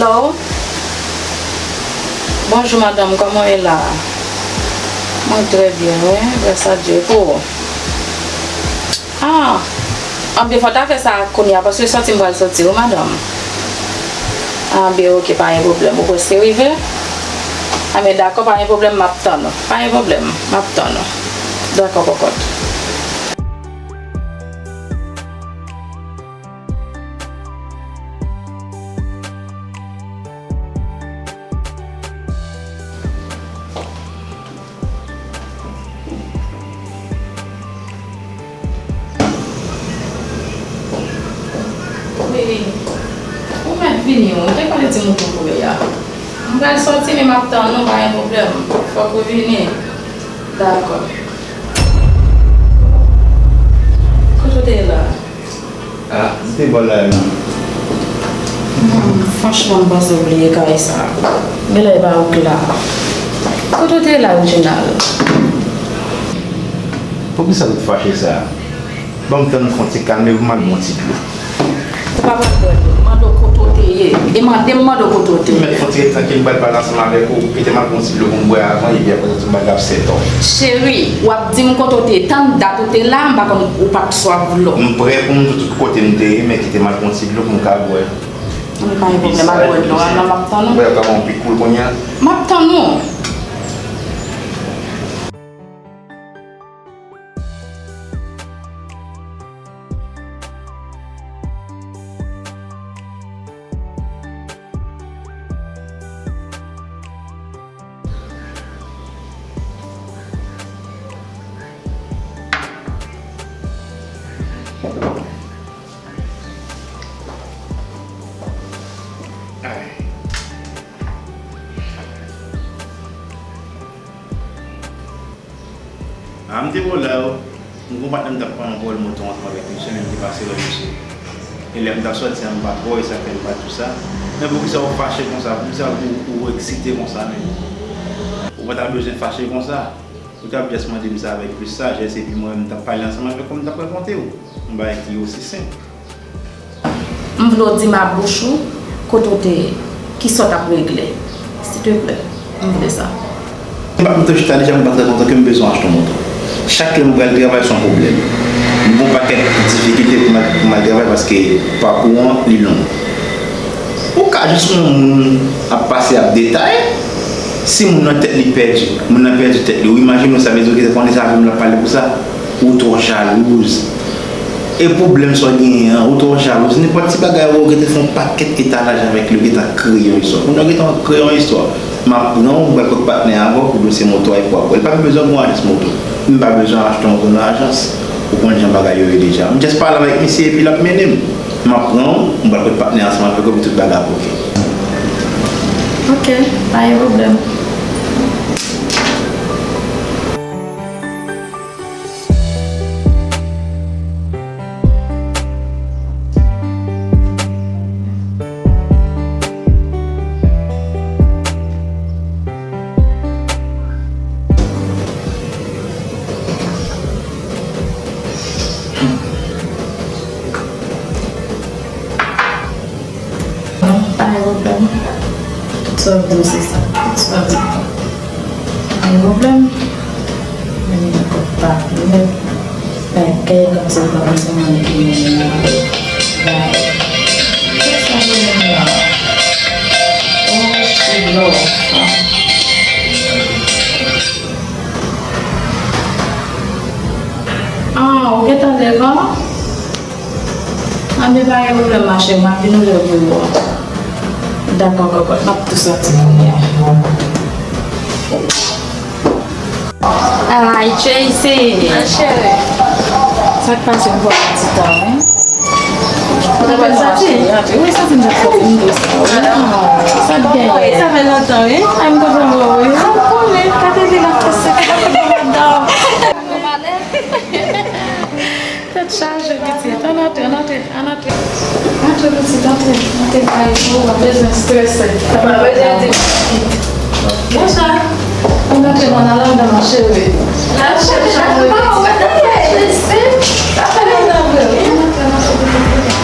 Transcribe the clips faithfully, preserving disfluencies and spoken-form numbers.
Alo? Bonjou madanm, kòman w ye la? Mwen trè byen, wi, gras a Dye. E pou ou? Ah, anben fò w ta fè sa kounye a, paske sòti m pral sòti, wi madanm. Anben, oke, pa gen pwoblèm, ou prèske rive? Anben, dakò, pa gen pwoblèm, m ap tann ou. Pa gen pwoblèm, m ap tann ou. Dakò, kòkòt. Wi, ou mèt vini, wi. Ou te konnen ti mouton kouri a. M pral sòti, men m ap tann ou, pa gen pwoblèm. Fòk ou vini. Dakò. Kote w te ye la? Ah, m te bò la, wi. Hmm, franchman, m panse w bliye kay sa. Genlè e pa ou k la. Kote w te ye la, Reginald? Poukisa w t fache sa? Ban m tann fè yon ti kalme pou m al bwè yon ti dlo. Ou pa pral bwè dlo. M mande w kote w te ye. E mande m mande w kote w te ye. Mèt fè yon ti ret trankil, m pral pale ansanm avèk ou. Kite m al pran yon ti dlo pou m bwè avan, epi apre sa, tout bagay ap sèt. Cheri, w ap di m kote w te ye. Tann dat ou te la, m pa konn ou pa t swaf dlo. M prè pou m di w tout kote m te ye, men kite m al pran yon ti dlo pou m ka bwè. Anben, pa gen pwoblèm, al bwè dlo a, non, m ap tann ou. Bwè a kòman pi koul kounye a? M ap tann ou. Ay. Ah, m te bò la, wi. M gon patnè m t ap pran yon vòl moto ansanm avèk misye, men m te pase wè misye. E lè m t ap sòti an, m pa t wè, e sa fè m pa t di w sa. Men poukisa w fache konsa? Poukisa ou, ou eksite konsa menm? Ou pa ta bezwen fache konsa. Ou t ap just mande m sa avèk plis sajès, epi mwen menm m t ap pale ansanm avèk ou, m t ap rakonte w yon bagay ki osi senp. M vle w di m a bouch ou kote w te ye, kisa w t ap regle. Silteplè, m vle sa. M pa kontan chita deja, m pa trè kontan ke m bezwen achte yon moto. Chak lè m pral travay, se yon pwoblèm. M gen yon pakèt difikilte pou m al, pou m al travay paske pakou an, li long. Ou ka jis wè yon moun ap pase, ap detaye. Si moun nan tèt li pèdi, moun nan pèdi tèt li. Ou imajine w sa, mezanmi, ki te konnen sa, avè m l ap pale pou sa. Ou twò jalouz. E pwoblèm sa w genyen an, ou twò jalouz. Nenpòt ti bagay, ou gentan fè yon pakèt etalaj avèk li, ou gentan kreye yon istwa. Kounye a, ou gentan kreye yon istwa. M ap pran w, m pral kot patnè avè w pou dosye moto a, epi w ap wè. Li pa bezwen gen yon ajans moto. M pa bezwen achte yon moto nan ajans. Ou konn jan bagay yo ye deja. M just pale avèk misye, epi l ap mennen m. M ap pran w, m pral kot patnè ansanm avèk ou, epi tout bagay ap oke. Oke, pa gen pwoblèm. Non, pa gen pwoblèm. Tout sa w di m, se sa. Tout sa w di m. Pa gen pwoblèm. Men li nan kòk pa. Men, men, kè kòm se pa konn se mwen ki mennen la. Ba, kè sa vle menm la. Oh, shit, Lord. Ah, ou gentan devan? Anben, pa gen pwoblèm, ma cheri, m ap vin ouvè pou ou. Dakò, kòkòt, m ap tou sòti kounye a. Ay, Tracy! Ma cheri! Sa k pase, m pran yon ti tan, wi. Ou te konn sòti? Wi, sòti, m t ap sòti, m te sa. Sa k genyen? Sa fè lontan, wi. Ay, m kontan wè w, wi. Ou konnen, gade li la fè sèk, la fè madanm. Tèt chaje, pitit. Ann antre, ann antre, ann antre. Antre, pitit, antre. Antre kay ou, w ap bezwen strese. W ap bezwen di pitit. Bonswa. Ann antre, ann al anndan, ma cheri. Tèt chaje, pitit. Ann antre, ann antre, ann antre. Ann antre, ann antre, ann antre.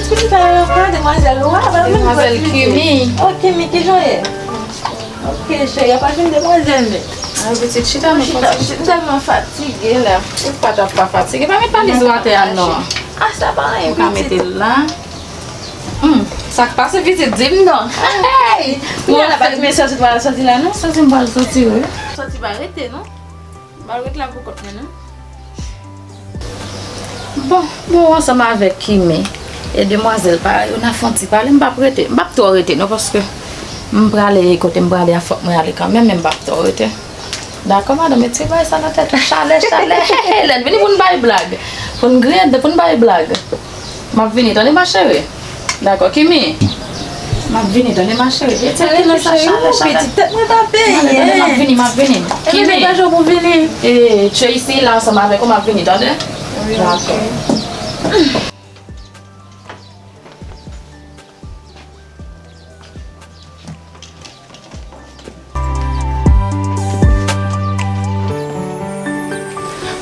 Pitit sa yo, pa demwazèl ou a, pa menm Demwazèl Kimi. Oh, Kimi, kijan w ye? Ok, cheri, apa jwenn demwazèl, men? Ay, pitit, chita non, chita, pitit. M tèlman fatige la. Ou pa t ap pa fatige. Pa met valiz ou atè a non. Ah, sa pa anyen, pitit. Ou ka mete l la. Hmm, sa k pase pitit, di m non. Hey! Kounye a la pati, men sòti pa sòti la non. Sòti m pral sòti, wi. Sòti pa rete non. M pral rete la pou kont mwen non. Bon, bon, ansanm avèk Kimi e demwazèl pa yo, n a fè yon ti pale, m p ap rete, m p ap twò rete non, paske m prale kote m prale a, fòk mwen ale kanmenm, men m p ap twò rete. Dakò, madanm, retire bagay sa nan tèt ou, chalè, chalè, lè n vini pou n bay blag, pou n griyen, pou n bay blag. M ap vini, tande, ma chérie. Dakò, Kimi. M ap vini, tande, ma chérie. Retire kilè sa, chalè, chalè. Pitit tèt mwen pa peyen. Tande, m ap vini, m ap vini. Kimi. Degaje w pou vini. E, Tracy la ansanm avèk ou, m ap vini, tande? Dakò.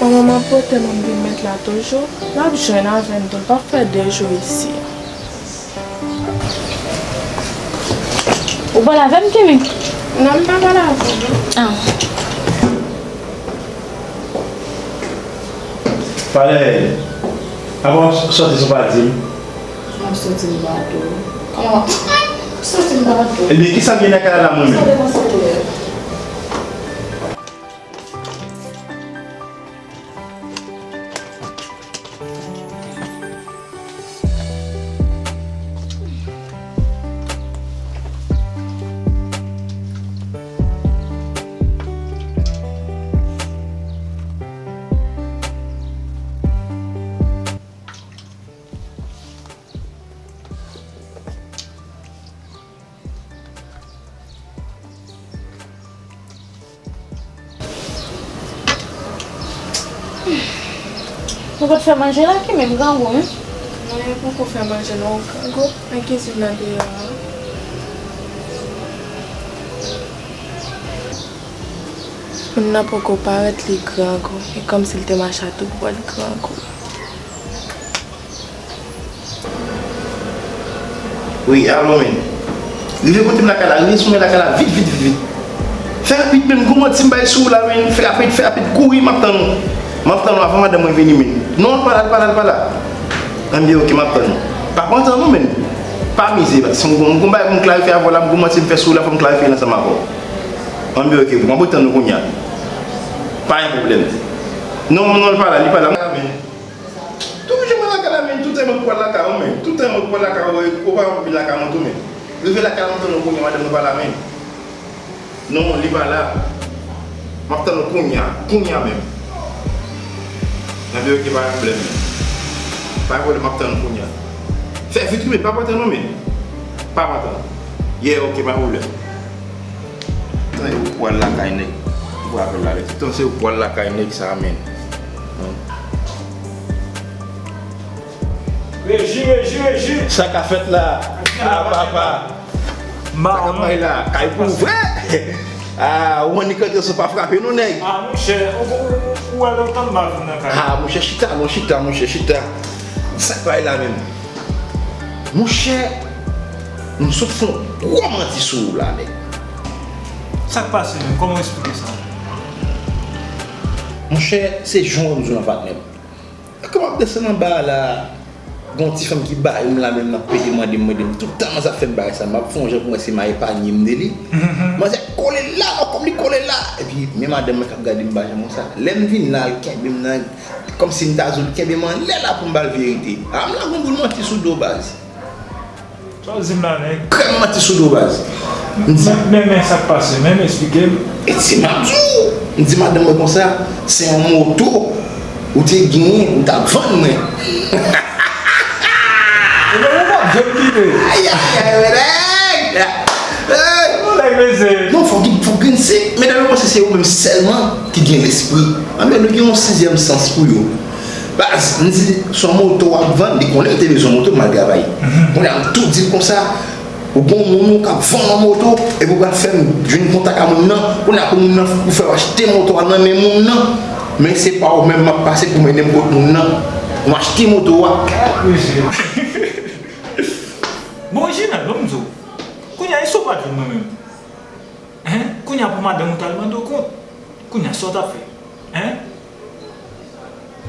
Manman, m ap pote m, m vin met la toujou. L ap jwenn avè n tou, l p ap fè de jou isi. Ou pale avè m, Kimi? Non, m pa pale avè w non. Ah. Pale. Apa w sòti san w pa di m? M ap sòti m pa di w. Kòman w ap sòti m pa di w? Ebyen, kisa m gen nan kay la, mwen menm? Sa depanse w ye. Ou pot fè manje la, Kimi, m grangou wi. Non, yo poko fè manje non, ou grangou. Nan kizin nan deyò a. Moun nan poko parèt, li grangou. E kòmsi l te mache a tou pwa, li grangou. Wi, alo, men. Rive kote m lakay la, rive sou mwen lakay la, vit, vit, vit, vit. Fè rapid, men, gwo manti m bay sou ou la, men. Fè rapid, fè rapid, kouri, m ap tann ou. M ap tann ou avan madanm mwen vini, men. Non, al pa la, al pa la, al pa la. Anbyen, oke, m ap tann ou. Pa pran tan, non, men. Pa mize, paske m gon, m gon bagay pou m klarifye avè w la, m gon manti m fè sou ou la, fò m klarifye l ansanm avè w. Anbyen, oke, m ap tann ou kounye a. Pa gen pwoblèm. Non, non, al pa la, li pa la. Tou jou mwen lakay la, men, toutan mwen pral lakay ou, men. Toutan mwen pral lakay ou, ou pa vin lakay mwen tou, men. Rive lakay mwen, tann ou kounye a, madanm mwen pa la, men. Non, li pa la. M ap tann ou kounye a, kounye a menm. Nan vye, oke, pa gen pwoblèm, men. Pa gen pwoblèm, m ap tann ou kounye a. Fè vit, wi, men, pa pran tan, non, men. Pa pran tan. Yeah, oke, pa gen pwoblèm. Tan yo pral lakay nèg. Ou pral apèl la, men. Tan se yo pral lakay nèg sa, men. Reji, reji, reji! Sa ka fèt la? A, papa! Sa k ap bay la? Kay pou vre! A, ou annik antre san pa frape non, nèg! A, monchè, ou, ou, ou wè lontan m pa vin nan kay. A, monchè, chita non, chita, monchè, chita. Sa k bay la menm? Monchè, m sot fè yon gwo manti sou ou la, nèg. Sa k pase menm? Kòman w eksplike sa? Monchè, se jan w di w lan, patnè m. Kòman m ap desann anba a la, gen yon ti fanm ki bay m la, menm nan pede mande m, mande m, tout tan manzè ap fè m bagay sa, m ap fè yon jan pou mwen se m a epanye m de li. Manzè kole la, kòm li kole la. Epi, men madanm mwen k ap gade m pa janm konsa. Lè m vin la, l kenbe m nan, kòmsi m ta di w, l kenbe m anlè la pou m ba l verite. A, m la gon boul manti sou do, baz. Sa w di m la, nèg? Krèm manti sou do, baz. M di, men, men, men sa k pase, men, men eksplike m. E ti m ap di w, m di madanm mwen konsa, se yon moto ou te genyen, ou t ap vann mwen. E ben, ou p ap janm kite. Ay, ay, ay, men nèg! Hey! Ou nèg, mesye. Non, fòk, fòk gen se, medam yo panse se yo menm sèlman ki gen lespri. Anben, nou gen yon sizyèm sans pou yo. Baz, m di, se yon moto w ap vann, li konnen m te bezwen moto pou m al travay. Kounye a, m tou di l konsa, ou gon moun ou k ap vann yon moto, epi w pral fè m jwenn kontak a moun nan, kounye a pou moun nan, pou fè w achte moto a nan men moun nan, men se pa ou menm m ap pase pou mennen m kot moun nan, pou m achte moto a. Mesye. Jinèl, ban m di w. Kounye a, e si w pa t vin mwen menm? Hein? Kounye a pou madanm ou t al mande w kont. Kounye a, sa w t ap fè? Hein?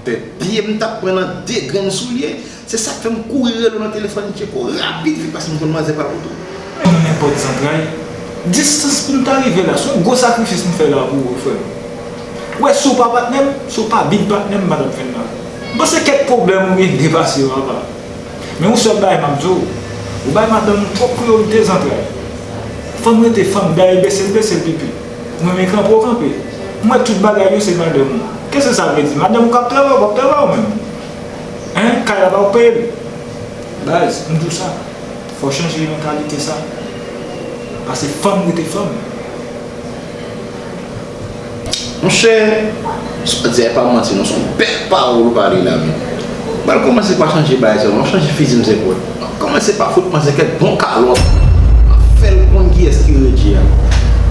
Fè pye m t ap pran nan de grenn soulye. Se sa k fè m kouri rele w nan telefòn, Tcheko, rapid vit, paske m konn manzè pa pou tou. Men nou nenpòt zantray. Distans pou n ta rive la, se yon gwo sakrifis m fè la pou ou, frè m. Ou wè, si w pa patnè m, si w pa big patnè m, m pa t ap fè n la. M panse kèk pwoblèm ou gen depase yo, apa. Men yon sèl bagay m ap di w, ou bay madanm ou twòp priyorite, zantray. Fanm rete fanm, dayè bese l bese l pipi. Ou renmen kanpe w kanpe. M wè tout bagay yo se madanm ou. Kèske sa vle di? Madanm ou k ap travay, ou p ap travay ou menm? Hein? Kay la pa ou k peye l? Baz, m di w sa. Fò w chanje mantalite sa. Paske fanm rete fanm. Monchè, sa w di a pa manti non, se yon bèl pawòl ou pale la, men. M pral kòmanse pa chanje bagay sa yo, m ap chanje fizi m se pòt. M ap kòmanse pa fout manzè kèk bon kalòt. M ap fè l konn kiyès ki Reggie a.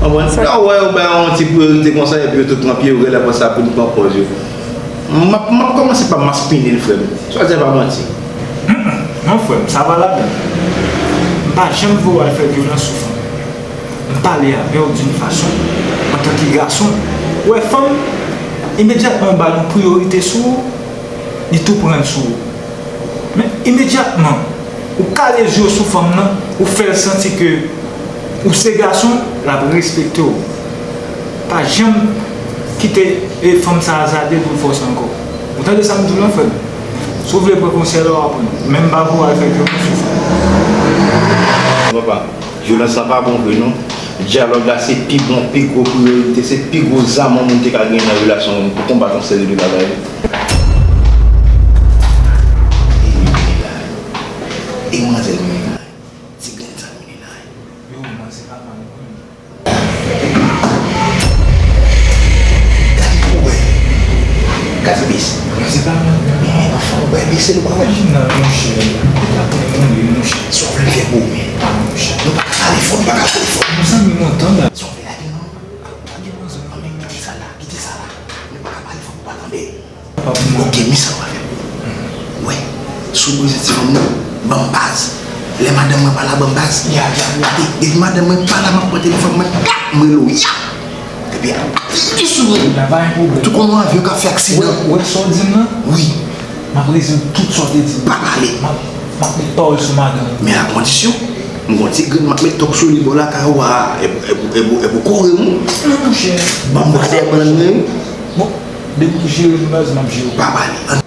Konprann? Lè w wè yo bay yon ti priyorite konsa, epi yo tout pran pye, yo genlè panse ap vin pran pòz yo. M ap, m ap kòmanse pa maspinen l, frè m. Sa w di a pa manti. Mm, mm. Non, frè m, sa pa ladan. M pa janm vle w al fè vyolans sou fanm. M pale avè w d'une façon, antanke gason. Ou wè, fanm, imedyatman ou ba l yon priyorite sou ou, li tou pran l sou ou. Men imedyatman ou kale zye w sou fanm nan, ou fè l santi ke ou se gason, l ap respekte w. Pa janm kite, e, fanm sa azade pou l fè w sa ankò. Ou tande sa m di w lan, frè m? Si w vle pran konsèy la, w a pran. Men m pa vle w al fè vyolans sou fanm. Papa, vyolans lan pa bon vre non. Dyalòg la se pi bon, pi gwo priyorite, se pi gwo zam yon moun te ka genyen nan relasyon pou konbat yon seri de bagay. E manzèl menm la, ti grenn sa menm la. Yo, manzè pa mal non. Gad pou wè. Gad sa, bis. Manzè pa mal non. Men anfan, ou bay bese nou pa wè. Imajine nan, monchè. Ou pa konnen mwen menm, monchè. Sa w vle fè pou ou menm? Ah, monchè. Nou pa ka pale fò, nou pa ka pale fò. Mezanmi, mwen tande. Sa w vle lage non? Pa gen manzè non. Non, men kite sa la, kite sa la. Nou pa ka pale fò pou pa tande. Ok, men sa w ap fè. Ou wè, si w bezwen ti fanm nan, ban m baz. Lè madanm mwen pa la, ban m baz. Ya, ya, ya. Depi madanm mwen pa la, m ap pran telefòn mwen, klak, m rele w, ya. Epi, apiti sou mwen. La pa gen pwoblèm. Tou kon yon avyon k ap fè aksidan. Ou wè, ou wè sa w di m nan? Wi. M ap rezil tout sa w te di m. Pa pale. M ap, m ap met pawòl sou madanm ou. Men a kondisyon, m gon ti grenn m ap met tòk sou li bò lakay ou a, e, e, e, e pou kore moun. Non, monchè. Ban m bradè bann mwen. Bon, depi w jere m baz, m ap jere w. Pa pale.